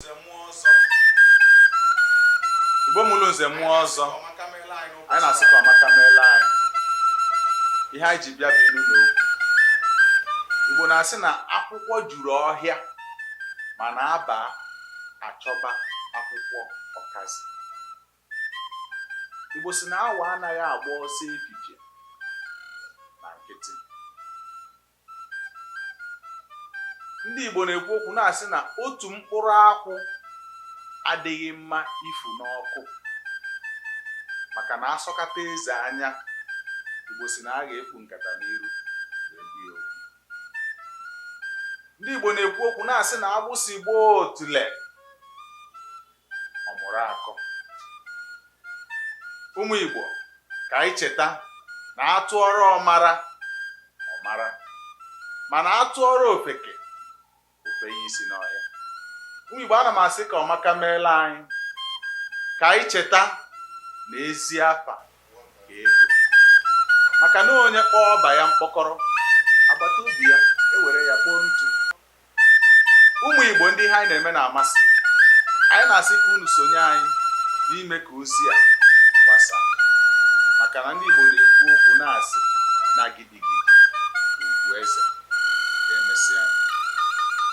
Nze mụọ ọzọ. Igbo mụrụ nze mụọ ọzọ. Ọmaka meela anyị n'ụbọchị. Anyị na-asị ka ọmaka meela anyị. Ihe anyị ji bịa bụ inu na okwu. Igbo na-asị na akwụkwọ juru ọhịa, mana aba achọba akwụkwọ ọkazi. Igbo sị na awọ anaghị agba ọsọ efifie na nkịtị. Ndị Igbo na-ekwu okwu na-asị na otu mkpụrụ akwụ adịghị mma ifu n'ọkụ, maka na asọkata eze anya, Igbo sị na a ga-ekpu nkata n'iru wee gwa ya okwu. Ndị Igbo na-ekwu okwu na-asị na agbụsị gbaa otule, ọ mụrụ akọ. Ụmụ Igbo, ka anyị cheta na atụọrọ ọmara, ọ mara, mana atụọrọ ofeke, o fenye isi n'ọhịa. Ụmụ Igbo, ana m asị ka ọmaka meela anyị. Ka anyị cheta na ezi afa ka ego, maka na onye kpọọ ọba ya mkpọkọrọ, agbata obi ya ewere ya kpọọ ntụ. Ụmụ Igbo, ndị ihe anyị na-eme na-amasị, anyị na-asị ka unu sonye anyị n'ime ka ozi a gbasaa, maka na ndị Igbo na-ekwu okwu na-asị na gidigidi ugwu eze. Ka emesịa.